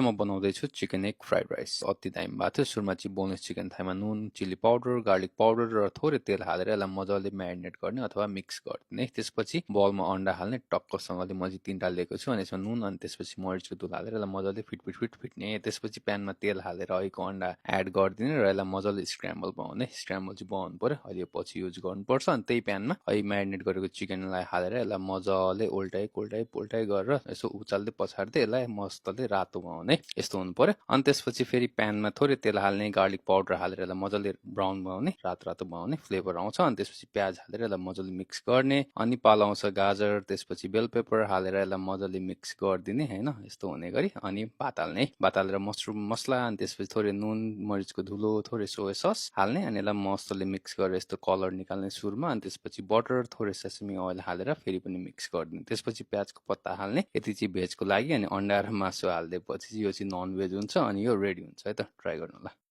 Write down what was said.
म बनाउँदैछु chicken egg fried rice. अति दामी भएको थियो। सुरुमा चाहिँ बोनलेस चिकन थाईमा नुन, चिली पाउडर, गार्लिक पाउडर र थोरै तेल हालेर यसलाई मजाले म्यारिनेट गर्ने अथवा मिक्स गरिदिने। त्यसपछि बलमा अन्डा हाल्ने, टक्कसँगले म चाहिँ 3टा लिएको छु अनि यसमा नुन अनि त्यसपछि मरिचको धुलो हालेर यसलाई मजाले फिट्ने। त्यसपछि प्यानमा तेल हालेर अहिलेको अन्डा एड गरिदिने र यसलाई मजाले स्क्रैम्बल बनाउने। स्क्रैम्बल चाहिँ बनाउनु पर्यो, अहिले पछि युज गर्नुपर्छ। अनि त्यही प्यानमा अहिले म्यारिनेट गरेको चिकनलाई हालेर यसलाई मजाले उल्टाइ गरेर यसो उचाल्दै पछार्दै यसलाई मस्तले रातो बनाउने। यस्तो हुनु पर्यो। अनि त्यसपछि फेरि प्यानमा थोरै तेल हाल्ने, गार्लिक पाउडर हालेर यसलाई मजाले ब्राउन बनाउने, रातो बनाउने, फ्लेभर आउँछ। अनि त्यसपछि प्याज हालेर यसलाई मजाले मिक्स गर्ने। अनि पालो आउँछ गाजर, त्यसपछि बेल पेपर हालेर यसलाई मजाले मिक्स गरिदिने हैन, यस्तो हुने गरी। अनि भात हाल्ने, भात हालेर मसरुम मसला अनि त्यसपछि थोरै नुन, मरिचको धुलो, थोरै सोया सस हाल्ने अनि यसलाई मस्तले मिक्स गरेर यस्तो कलर निकाल्ने सुरुमा। अनि त्यसपछि बटर, थोरै सेसमी ओइल हालेर फेरि पनि मिक्स गरिदिने। त्यसपछि प्याजको पत्ता हाल्ने। यति चाहिँ भेजको लागि। अनि अन्डा र मासु हालिदिएपछि यो चाहिँ नन भेज हुन्छ अनि यो रेडी हुन्छ है त। ट्राई गर्नु होला।